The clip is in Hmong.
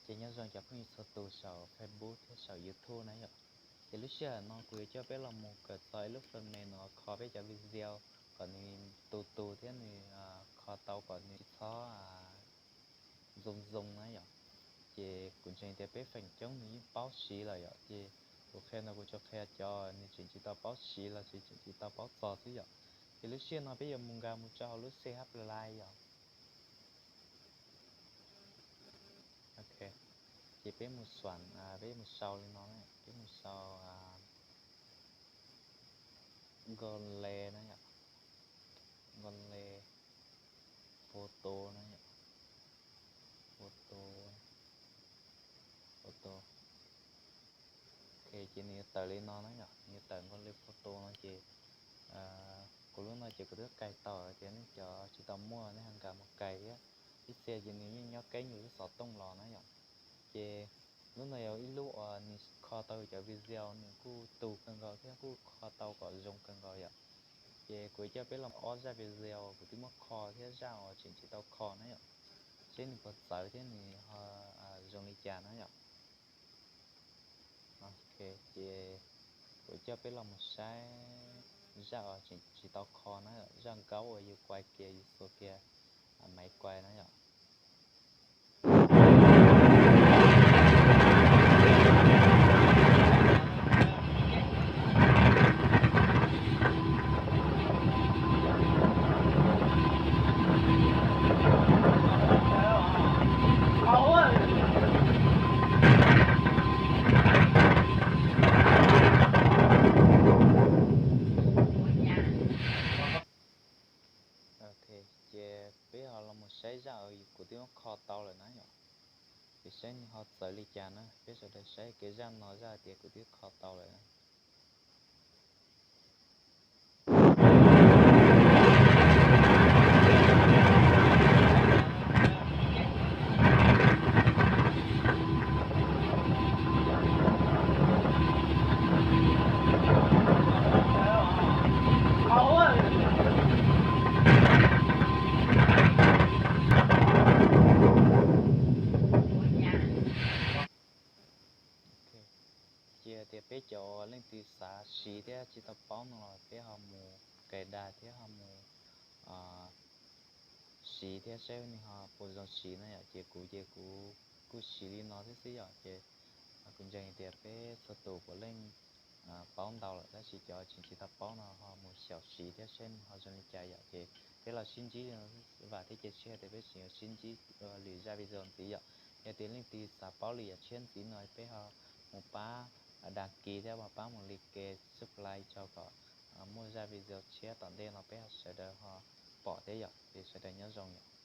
Ces nyob zoo cov phooj ywg txhua tus saum Facebook thiab saum YouTube na yom. Ces lub sij hawm no kuv yuav coj peb los mus kawm txog ib lub phần mềm no kho peb cov video kom nws tus tus thiab nws kho tau kom nws tsis txhob zoo zoo na yom. Ces kuv ntseeg tias peb feem coob nws yeej paub siv lawm yom, ces kuv qhia no kuv tsuas qhia cov nws tseem tsis tau paub siv los sis tseem tsis tau paub txog xwb yom. Ces lub sij hawm no peb yuav mus nkag mus rau hauv lub C H Play yom. Ok, ces peb mus xuam, peb mus sau li no, peb mus sau Google na yom, Google Photo na yom, Photo, Photo. Ok, ces nws yuav tawm li no na yom, nws yuav tawm Google Photo no ces kuv lub no ces kuv twb cài tau tias nej cov tsis tau muaj nej ho nkag mus cài thiab. Ib txhia ces nws yeej nyob keeb yus lub xov tooj los na yom. Ces lub no yog ib lub uas nws kho tau cov video nws kuj tus kawg nkaus thiab kuj kho tau kom zoo kawg nkaus yom. Ces kuv coj peb los ob zaj video kuv twb muab kho thiab zaj uas tseem tsis tau kho na yom, seb nws puas txawv thiab nws ho zoo li cas na yom. Ok, ces kuv coj peb los mus saib zaj uas tseem tsis tau kho na, zaj nkaub uas yus kuai kiag yus xuas kiag maiv kuai na yom. Ok, ces peb ho los mus saib zaj uas kuv twb muab kho tau lawm na yom. Ces saib nws ho txawv li cas na, peb sawv daws saib kiag zaj no, zaj tias kuv twb kho tau lawm na. Ces tias peb cov leej twg xav siv thiab tsis tau paub no los peb ho mus cài đặt thiab ho mus siv thiab seb nws ho puas zoo siv na yom. Ces kuv ces kuv kuj siv li no thiab xwb yom. Ces kuv ntseeg tias peb txhua tus puav leej paub ntau lawm tab sis cov tseem tsis tau paub no ho mus xyaum siv thiab seb nws ho zoo li cas yom. Ces peb los sib ntsib li no, vam thiab cia siab tias peb tseem yuav sib ntsib lwm zaj video ntxiv yom. Yog tias leej twg xav paub lwm yam tshiab ntxiv no peb ho mus pab đăng ký thiab ho pab mus like, subscribe rau kom muaj zaj video tshiab tom ntej no peb ho sawv daws ho pom thiab yom. Ces sawv daws nyob zoo yom.